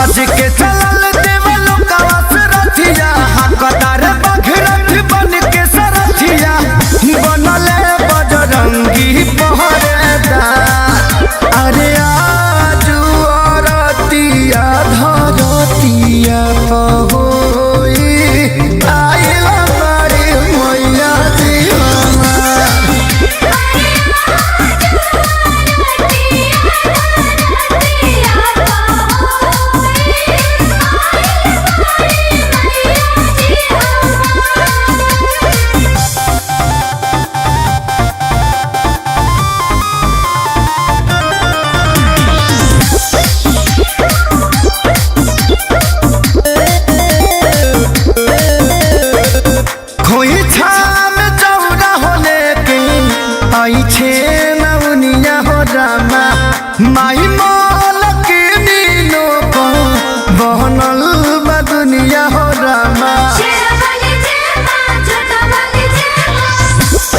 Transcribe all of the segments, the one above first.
सज के चलल देवलो कवास रथिया, हकदार बघरथ बन के सरथिया, बनले बजरंगी पहरेदार। अरे आजू औरतिया धरतिया पहोई आइला बारी मैया जी हमार। खोई छाम चौरा होले के आई छे नवनिया हो रामा, माई मोल के नीनो को बनल बा दुनिया हो रामा।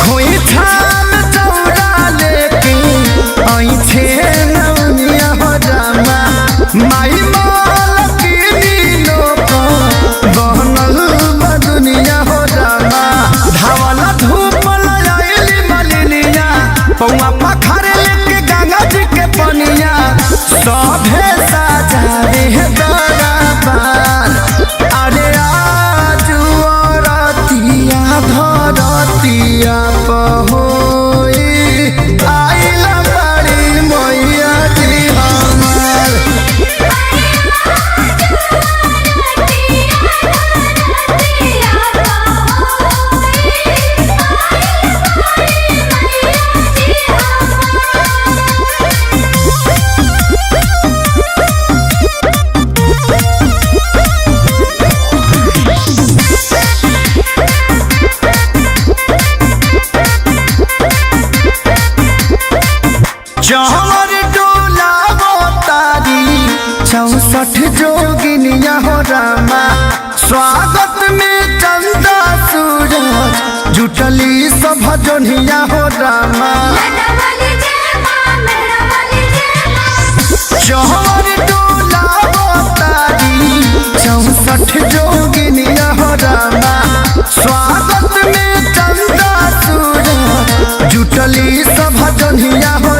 खोई छाम चौरा लेके आई छे नवनिया हो रामा, माई मोल के नीनो को बनल बा दुनिया हो रामा। धावला धूप लयाइली मलिनिया, पौआ पखारे लेके गंगा जी के पनिया, सभे सजावे है दरबार। अरे आजू औरतिया धरतिया पहोई आइला बड़ी मैया जी हमार। चंवर डोलावो तारी 64 जोगिनिया हो रामा, स्वागत में चंदा सूरज जुटली सब जोनिया हो रामा। चंवर डोलावो तारी 64 जोगिनिया हो रामा, स्वागत में चंदा सूरज जुटली सब जोनिया हो